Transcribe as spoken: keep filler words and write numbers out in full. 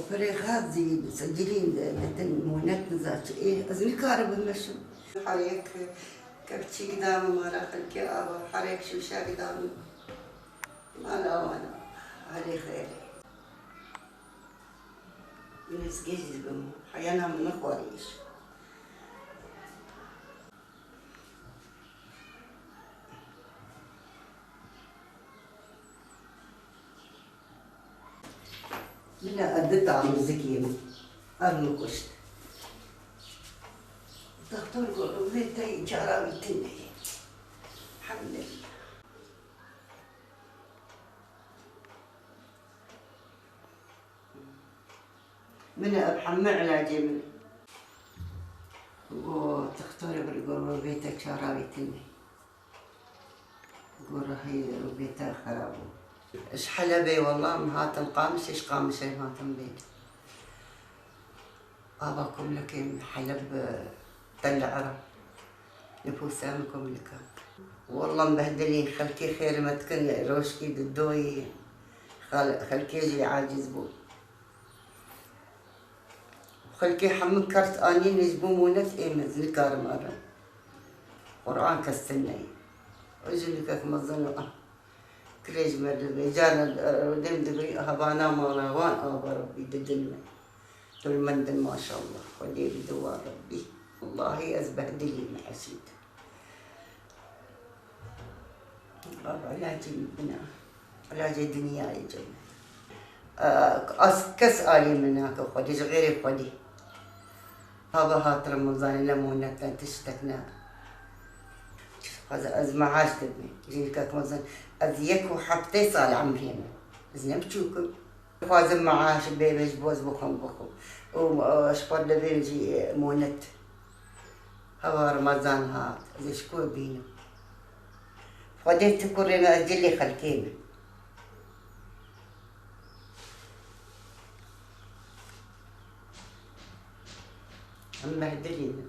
Kurê xazî, sicilîn ditin, mûnet nizaçi. Ê, ez nikaribim meşim. Herek kepçîk da min mala xelkê ava, herek şûşek da min mala wana. Herê xêrê. Min ez gêj dibim. Heyana min nexwarî îş. Min e dita min zikê min. Ev min kuşt. Doktor got, "Vê te çara wî tune ye." Elhamdulillah. Min e ev hemû ilacê min. Got, doktorê bir got, "Vê te çara wî tune." Gorahî rûbê te xerab bû. Ji Helebê wela em hatin Qamişê, ji Qamişê em hatin bê. Ava komlekê min Heleb, e, Tel Era. Nifûsa min komlika. Wela em behdilîn, xelkê xêr me dikin, rojkî didoyî. Xel-, xelkê jî aciz bû. Xelkê hemû kert anîne ji bo mûnet ê min, ez nikarim erim. Quran kes tune ye. O jinikek mezin e. Kirêj me dibê, carna, e, dem dibê, hebana mala wan ava Rebbî didin me. Dulmendin maşallah. Xwedê bide wan Rebbî. Wellahî ez behdilî me hesîd. Baba, ilacê min bina. Ilacê dinyayê cem. As kes alî min nake Xwedê, ji xêrê Xwedê. Hava hat Remezanê ne monet ne tiştek ne. Xweza ez meaş dibim. Jinikek mezin. Ez yek û heftê sal emrê min. Ez ne biçûk im. Dixwazim meaş bême ji bo ez bixwim bixwim. Û, e, ji xwe dibêm jî, e, monet. Hava Remezan hat, ez ê ji ku bînim? Xwedê tu kurê me, ez cilê xelkê me. Em behdilî ne.